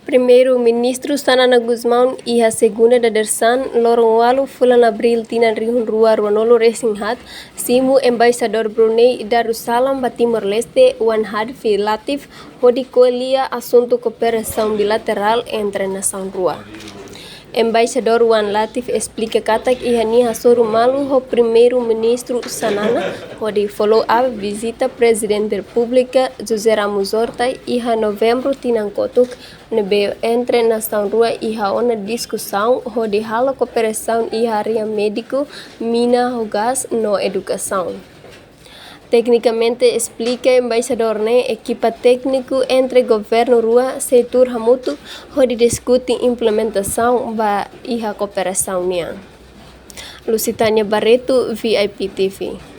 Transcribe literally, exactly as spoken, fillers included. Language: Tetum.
Primeiru-Ministru Xanana Gusmão iha segunda dadeer-saan, loron ualu fulan Abríl tinan rihun rua rua-nulu resin haat, simu Embaixadór Brunei Darussalam ba Timor-Leste, Wan Hadfi Latif, hodi ko'alia asuntu kooperasaun bilaterál entre nasaun rua. Embaixadór Wan Latif esplika katak iha nia hasoru malu ho Primeiru-Ministru Xanana hodi follow up vizita Prezidente Repúblika José Ramos Horta iha Novembru tinan kotuk, ne'ebé entre nasaun rua iha ona diskusaun hodi halo kooperasaun iha área médiku, mina ho gás no edukasaun. Teknikamente, esplika embaixadór ne'e, ekipa tékniku entre governu rua sei tuur hamutuk hodi diskute implementasaun ba iha kooperasaun nian. Lusitânia Barreto, V I P T V.